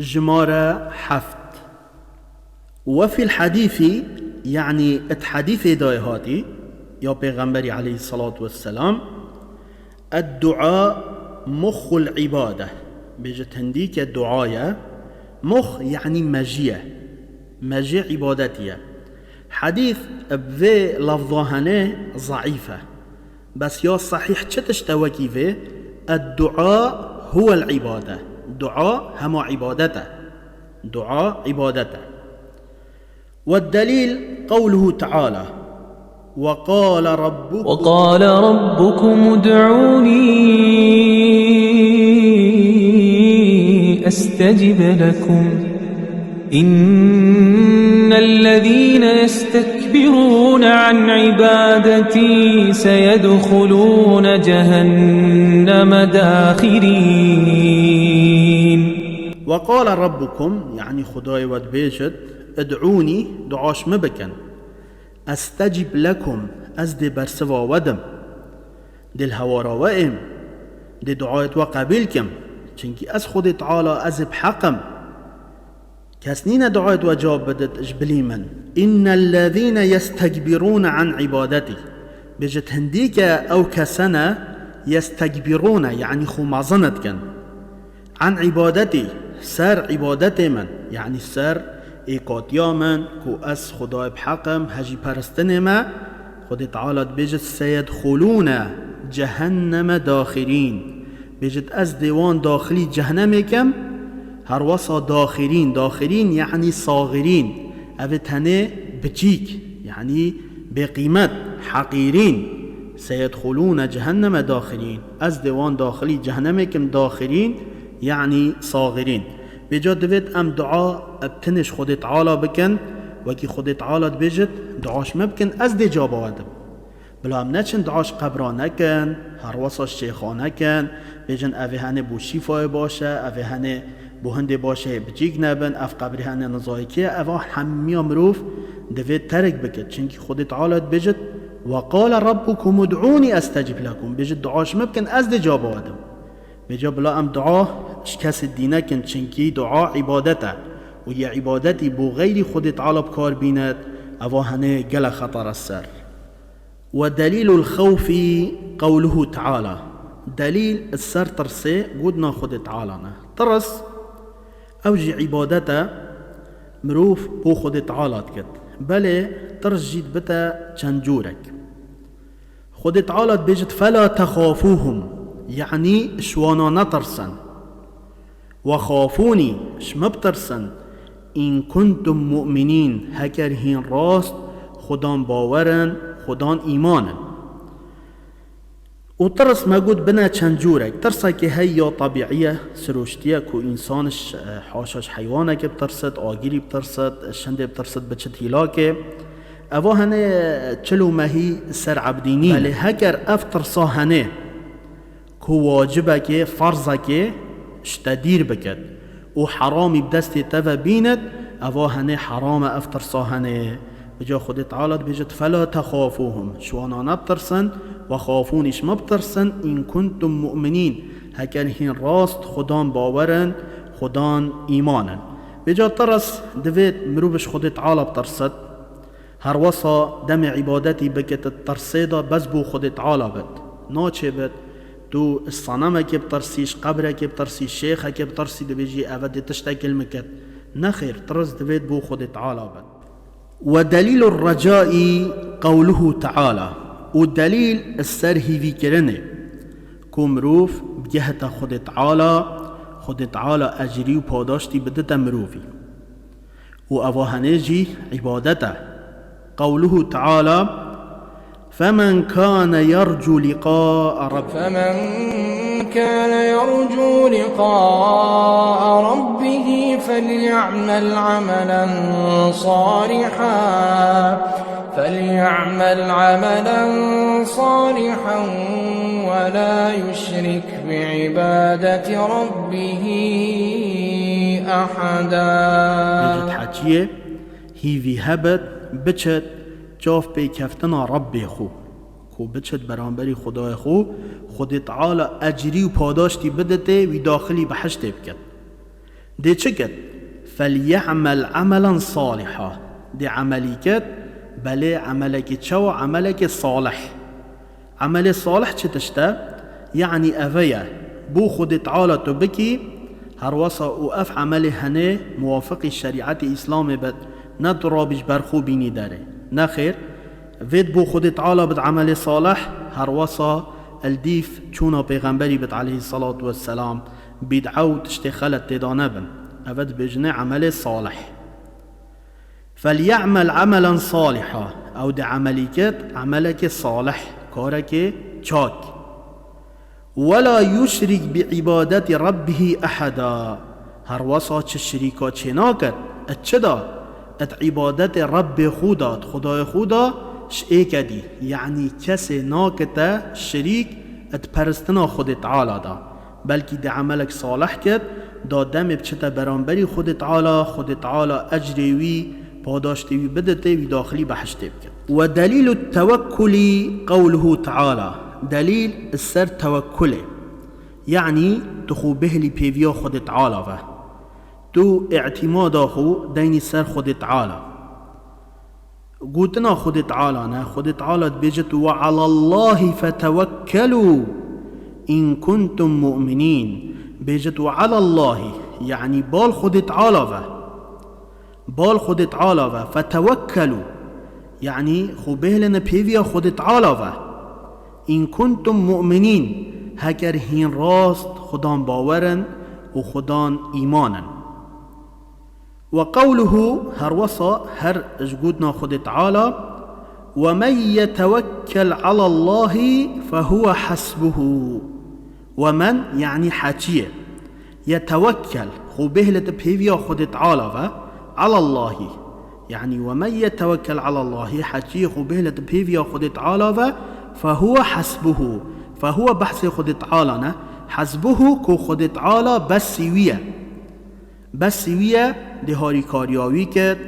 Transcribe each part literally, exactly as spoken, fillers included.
Jimare heft. Ve fil hadîsî, yanî et hadîsê dayê hatî, ya Pêxemberî aleyhissalatu vesselam, "Ed-dua muxul ibade." Bêjit hindî ke dua ye, mux yanî mejî ye. Mejî îbadetî ye. Hadîs bi vê lafza hene zeîf e. Bes ya sehîh çi tişt e wekî vê? Ed-dua huwel ibade. Dua hema îbadet e. Dua îbadet e. Ve delîl qewluhu teala. Ve qale rabbukum. وقال ربكم ادعوني أستجب لكم. إن الذين يستكبرون عن عبادتي سيدخلون جهنم داخرين. Ve qale rabbukum, yanî Xwedayê we dibêjit, "Id'ûnî, duaş min bikin. Estecib lekum, ez dê bersiva we dim. Dê li hewara we êm. Dê duayet we qebîl kim. Çinkî ez Xwedê Teala, ez ê bi heq im. Kes nîne duayet we cewab bidit ji bilî min." "İnnellezîne yestekbirûne an ibadetî." Bêjit hindî ke ew kese ne, yestekbirûne, yanî xwe mezin dikin. An ibadetî, ser îbadetê min, yanî ser êkatiya min, ku ez Xwedayê bi heq im, hejî peristinê me, Xwedê Teala dibêjit, "Seyedxulûne cehenneme daxirîn." Bêjit, "Ez dê wan daxilî cehnemê kim." Herwesa daxirîn, daxirîn yanî saxirîn. Ev ê tenê biçîk, yanî bêqîmet, heqîrîn. "Seyedxulûne cehenneme daxirîn." Ez dê wan daxilî cehnemê kim, daxirîn, yanî saxirîn. Vêca divêt em dua bi tinê ji Xwedê Teala bikin, wekî Xwedê Teala dibêjit, "Duaş me bikin, ez dê caba we dim." Bila em neçin dua ji qebra nekin, herwesa ji şêxa nekin, bêjin, "Evê henê bo şîfayê baş e, evê henê bo hindê baş e, biçîk nebin, ev qebrê henê nizayekî ye." Eva hemiya mirov divê terk bikit. Çinkî Xwedê Teala dibêjit, "Ve qale rabbukum ud'ûnî estecib lekum." Bêjit, "Dua ji min bikin, ez dê caba we dim." Vêca bila em dua ji kesê dî nekin, çinkî dua îbadet e. Û yê îbadetî bo xeyrî Xwedê Teala bi kar bînet, eva henê gelek xeter e ser. Ve delîlul xewfî qewluhu teala. Delîl li ser tirsê gotina Xwedê Teala ne. Tirs, ew jî îbadet e, mirov bo Xwedê Teala dikit. Belê tirs jî dibite çend corek. Xwedê Teala dibêjit, "Fela texafûhum", yanî ji wana netirsin. "Ve xafûnî, ji min bitirsin, in kuntum mu'minîn, heker hîn rast Xudan bawer in, Xudan îman in." Û tirs me got bine çend cûrek. Tirsekê hey ya tebîî ye, siroştî ye ku însan ji, e, haşa ji heywanekê bitirsit, agirî bitirsit, ji hindê bitirsit biçit hîlakê. Eva hene çil û mehî ser ebdî nîn. Belê heker ev tirsa hene, ku wacibekê, ferzekê ji te dîr bikit û heramî bi destê te ve bînit, eva hene heram e, ev tirsa hene. Vêca Xwedê Teala dibêjit, "Fela texafûhum", ji wana nebitirsin, "ve xafûnî", ji min bitirsin, "in kuntum mu'minîn", heker hîn rast Xudan bawer in, Xudan îman in. Vêca tirs divêt mirov ji Xwedê Teala bitirsit. Her wesa demê îbadetî bikit, tirsê de bes bo Xwedê Teala bit. Naçê bit, tu ji senemekê bitirsî, ji qebrekê bitirsî, şêxekê bitirsî, dibêjî, "Eve dê tiştekî li min ket." Nexêr, tirs divêt bo Xwedê Teala bit. Ve delîlur recaî qewluhu teala. Û delîl li ser hîvîkirinê, ku mirov bigehite Xwedê Teala, Xwedê Teala ecrî û padaştî bidite mirovî. Û eva hene jî îbadet e. Qewluhu teala, "Femen kâne yercu liqâe Rabbih." فمن كان يرجو لقاء ربه فليعمل عملا صالحا، فليعمل عملا صالحا ولا يشرك بعبادة ربه أحدا. Bêjit heçiyê, hîvî hebit, biçit, çav pêkeftina Rebbê xwe, ku biçit beramberî Xwedayê xwe, Xwedê Teala ecrî û padaştî biditê, wî daxilî behiştê biket. Dê çi ket? فَلْيَعْمَلْ عَمَلًا صَالِحًا. Dê emelî ket, belê emelekî çawa? Emelekî salih. Emelê salih çi tişt e? Yanî eve ye, bo Xwedê Teala tu bikî, herwesa û ev emelê henê muwafiqî şerîetê Îslamê be, ne tu rabî ji ber xwe bînî derê. Nexêr, vêt bo Xwedê Teala bit emelê salih, herwesa el dîf çûna pêxemberî bit aleyhisselatu vesselam, bîd'a û tiştê xelet têda nebin. Eve dibêjinê emelê salih. فَلْيَعْمَلْ عَمَلًا صَالِحًا. Ew dê emelî ket, emelekê salih, karekê çak. وَلَا يُشْرِكْ بِعِبَادَةِ رَبِّهِ أَحَدًا. Herwesa çi şirîka çê naket, et çi da, et îbadetê Rebbê xwe da, et Xwedayê xwe da, ji êke dî, yanî kesê nakite şirîk, et peristina Xwedê Teala da. Belkî dê emelek salih ket, da demê biçite beramberî Xwedê Teala, Xwedê Teala ecrê wî, padaştê wî biditê, wî daxilî behiştê biket. وَدَلِيلُ التَّوَكُّلِ قَوْلُهُ تَعَالَى. Delîl li ser tewekkulê. Yanî tu xwe bihêlî pêviya Xwedê Teala ve. Tu îtîmada xwe deynî ser Xwedê Teala. Gotina Xwedê Teala ne, Xwedê Teala dibêjit, وَعَلَى اللَّهِ فَتَوَكَّلُوا إِنْ كُنْتُمْ مُؤْمِنِينَ. Bêjit, وَعَلَى اللَّهِ, yanî bal Xwedê Teala ve. Bal Xwedê Teala ve, فَتَوَكَّلُوا, yanî xwe bihêlin pêviya Xwedê Teala ve. إِنْ كُنْتُمْ مُؤْمِنِينَ, heker hîn rast Xwedan bawer in û Xwedan îman in. وَقَوْلُهُ, herwesa her ji gotina Xwedê Teala, وَمَنْ يَتَوَكَّلْ عَلَى اللَّهِ فَهُوَ حَسْبُهُ. وَمَنْ, yanî heçiyê, يَتَوَكَّلْ, xwe bihêlit pêviya Xwedê Teala ve, عَلَى اللَّهِ, yanî وَمَنْ يَتَوَكَّلْ عَلَى اللَّهِ, heçiyê xwe bihêlit pêviya Xwedê Teala ve, فَهُوَ حَسْبُهُ. فَهُوَ behsê Xwedê Teala ne, حَسْبُهُ, ku Xwedê Teala besî wî ye. Besî wî ye, dê harîkariya wî ket,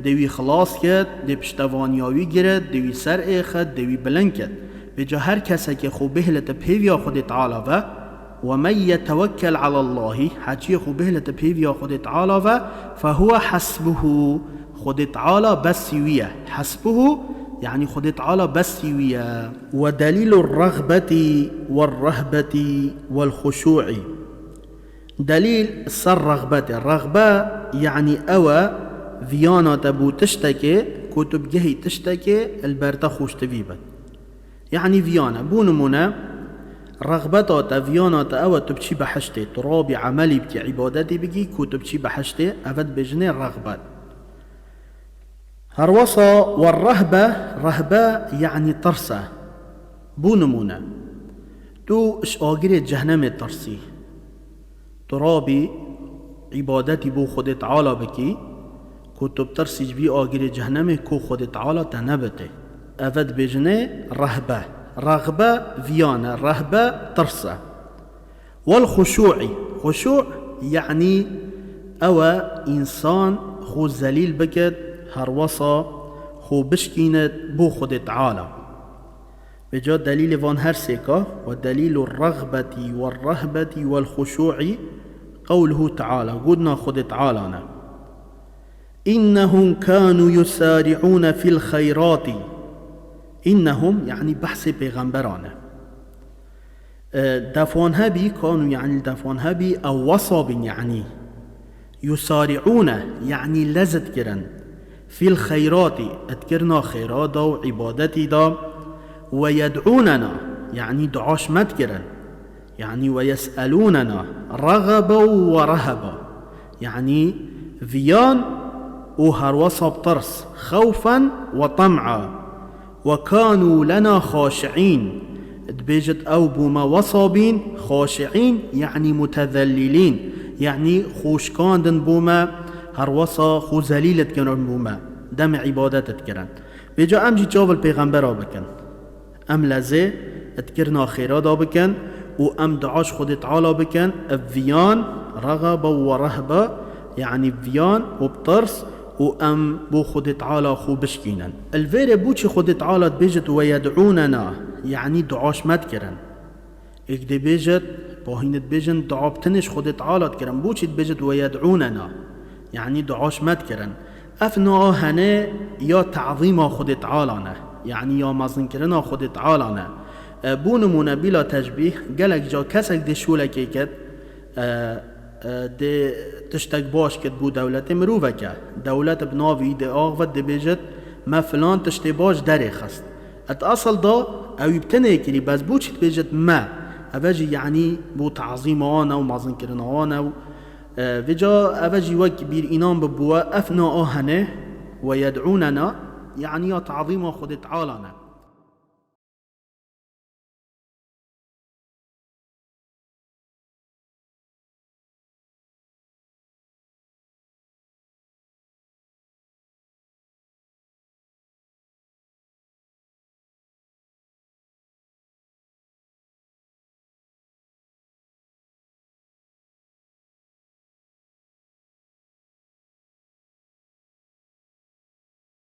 dê wî xilas ket, dê piştevaniya wî giret, dê wî ser êxit, dê wî bilind ket. Vêca her kesekê xwe bihêlite pêviya Xwedê Teala ve, وَمَنْ يَتَوَكَّلْ عَلَى اللَّهِ, heçiyê xwe bihêlite pêviya Xwedê Teala ve, فَهُوَ حَسْبُهُ, Xwedê Teala besî wî ye. حَسْبُهُ, yanî Xwedê Teala besî wî ye. وَدَلِيلُ الرَّغْبَةِ وَالرَّهْبَةِ وَالْخُشُوعِ. Delîl ser rexbetê. Rexbe, yanî ew e, viyana te bo tiştekê, ku tu bigehî tiştekê, li ber te xweştivî be. Yanî viyan e. Bo nimûne, rexbeta te, viyana te ew e, tu biçî behiştê, tu rabî emelî bikî, îbadetî bikî, ku tu biçî behiştê, eve dibêjinê rexbet. Herwesa we rehbe, rehbe yanî tirs e. Bo nimûne, tu ji agirê cehnemê tirsî. Tu rabî îbadetî bo Xwedê Teala bikî, ku tu bitirsî ji vî agirê cehnemê ku Xwedê Teala te nebitê. Eve dibêjinê rehbe. Rexbe viyan e, rehbe tirs e. Wel xuşû'î. Xuşû' yanî ew e însan xwe zelîl biket, herwesa xwe bişkînet bo Xwedê Teala. Vêca delîlê van her sêka, we delîlu rexbetî we rehbetî wel xuşû'î qewluhu Teala, gotina Xwedê Teala ne. İnnehum kanu yusari'ûne fil xeyrati. İnnehum, yanî behsê pêxemberan e. E, defan hebî, kanu, yanî defan hebî, ew wesa bîn, yanî. Yusari'ûne, yanî lez dikirin. Fil xeyrati, dikirina xêra da û îbadetî da. Ve yed'ûnena, yanî dua ji me dikirin. Yanî ve yes'elûnena rexebe ve reheba. Yanî viyan û herwesa bi tirs, xewfen ve tem'a. Ve kanû lena xaşi'în. Dibêjit ew bo me wesa bîn, xaşi'în, yanî mutezellîlîn. Yanî xwe şikandin bo me, herwesa xwe zelîl dikirin bo me. Demê îbadet dikirin. Vêca em jî çav li pêxembera bikin. Em lezê dikirina xêra da bikin û em dua ji Xwedê Teala bikin, ev viyan, rexebe we rehbe, yanî viyan û bi tirs û em bo Xwedê Teala xwe bişkînin. Li vêrê bo çi Xwedê Teala dibêjit we yed'ûnena, yanî dua ji me dikirin. Êk dê bêjit, Pahîne dibêjin dua bi tinê ji Xwedê Teala dikirin. Bo çi dibêjit we yed'ûnena? Yanî dua ji me dikirin. Ev na hene ya tazîma Xwedê Teala ne. Yanî ya mezinkirina Xwedê Teala ne. E, bo nimûne bîla teşbîh, gelek ca kesek dê şolekê ket, e, e, dê tiştek baş ket bo dewletê miroveke. Dewlet bi navî dê axvet dê bêjit me filan tiştê baş derê xist. Et asıl da ew bi tenê kirî, bes bo çi dibêjit me? Eve jî yanî bo tazîma wan ew, mezinkirina wan ew. E, vêca eve jî wek bîr înan bi bûwe, ev na a hene we yed'ûnena, yanî ya tazîma Xwedê Teala ne.